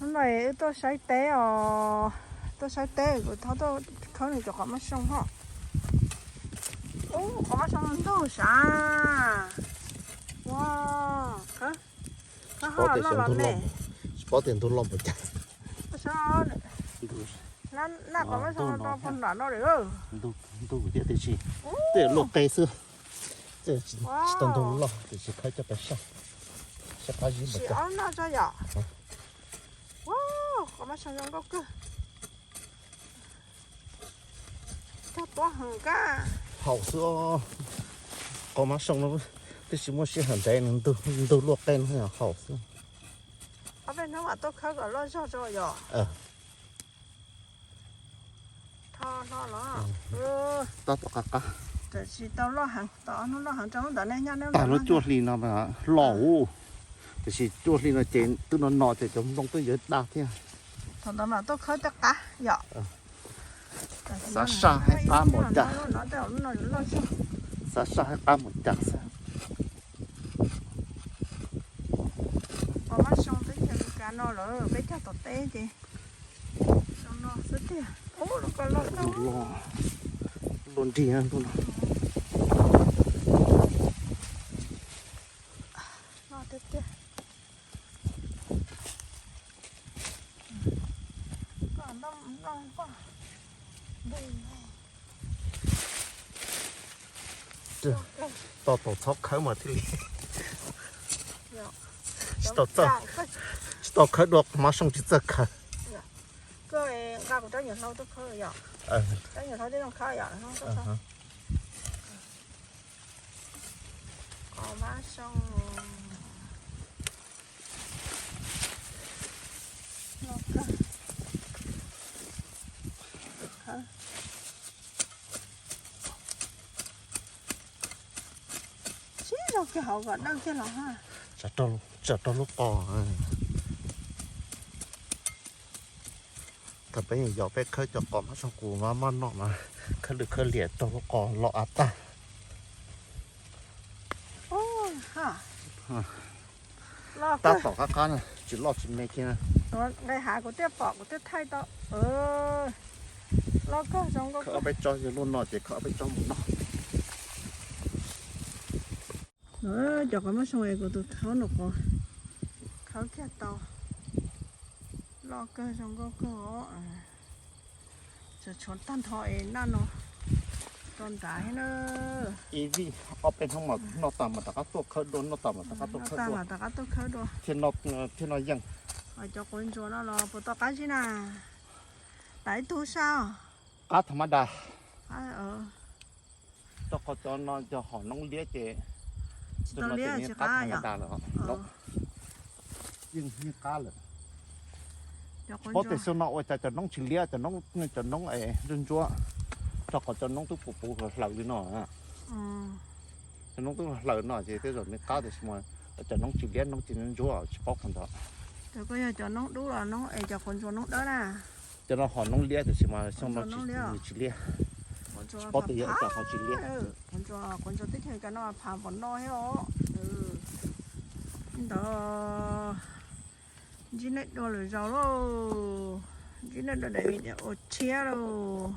Hnub no wb tuaj saib teb os, tuaj saib teb kuv thov tuaj khawb nws cov qos mab soo hos. Ub, qos mab soo ntug sav. Ua, khawb ho loj los ne. Tsis paub tias ntug loj npaum cas. Naj qos mab soo rau puag nram no lawm. Ntug tiag tiag tiam sis tej luaj qe xwb. Tsis tau ntug loj tiam sis khawb coj pais saj, saj qab zib npaum cas. Noj tso yom. Qos mab soo zoo nkauj kawg. Cog tuab heev kab. Haum xwb os. Qos mab soo no twb tsis muaj sij hawm ntev, ntug luaj qe no haum xwb. Ob peb hnub mam tuaj khawb kom loj zog tso yom. Tho hlo los. Tab tom qab qab. Tam sim tau loj heev, tau ob hnub loj heev rau hnub ntawd nej nyob ne. Tag lub cuaj hli no mas loj ub. Tiam sis cuaj hli no ces twb no no ces cov nplooj twb yuav dag thiab. Thaum ntawd mas tuaj khawb tej qab yom. Xav saj haib qab npaum cas. Xav saj haib qab npaum cas xwb. Qos mab soo teb chaws Amelikas no lawm, peb cog tom teb ces zoo no xwb tiag. Ub, lub ko loj, luaj nrig ntuj no. Loj tiag tiag. Koj noj noj poj. Tau tau txhob khawb mas thiaj li. Tsis tau txawj, tsis tau khawb dua qos mab soo tsis txawj khawb. Koj nqa kuv rab nyuam hlau tuaj khawb yom. Rab nyuam hlau tib zoo khawb yom. Qos mab soo. Sib zog kiag hauv kom dawj kiag los ha. Tsam rau lub qos. Thaum peb yog peb khawb cov qos mab soo kuv maj maj noj mas khawb lwm khawb liam rau lub qos los av tag. Tab tom qab qab na, tsis loj tsis me kiag na. Nqe hav kuv thiaj pom kuv thiaj thaij tau. Loj kawg zoo nkauj. Khawb ob peb tsob yog luaj no ces khawb ob peb tsob mus noj. Cov qos mab soo es kuv tus thaub no qos khawb kiag tau. Loj kawg zoo nkauj kawg os. Tshuav tag nrho es naj no rau nrad thiab na. Ib vij ob peb hnub mas noj tas mas rov qab tuaj khawb dua, noj tas mas rov qab tuaj khawb dua. Thiaj noj yeej. Cov quav ntsuas no los puas tau qab zib na? Tau ib tug sab. Qab tha mab da. Rau qhov cov no cov hom noob liab ces tsis tau liab, qab tha mab da lawm. Yeej, yeej qab lawm. Paub tias xyoo no ua cas cov noob tsis liab, cov noob, cov noob es ntsuab ntsuab, rau qhov cov noob twb puv puv hlaws li no. Cov noob twb hlaws no ces tej zaum nws qab tiam sis mas cov noob tsis liab, noob tsis ntsuab tsis paub qhov ntawd. Cov koj yog cov noob dub los noob es cov quav ntsuas noob dawb na? Cov no ho noob liab tiam sis mas xyoo no nws tsis liab. Tsis paub tias yog ua cas ho tsis liab. Quav ntsuas teb chaws Amelikas no phav npaum no thiab os. Ntawd ntsib nej dua lwm zaus lauj. Ntsib nej dua daim video tshiab lauj.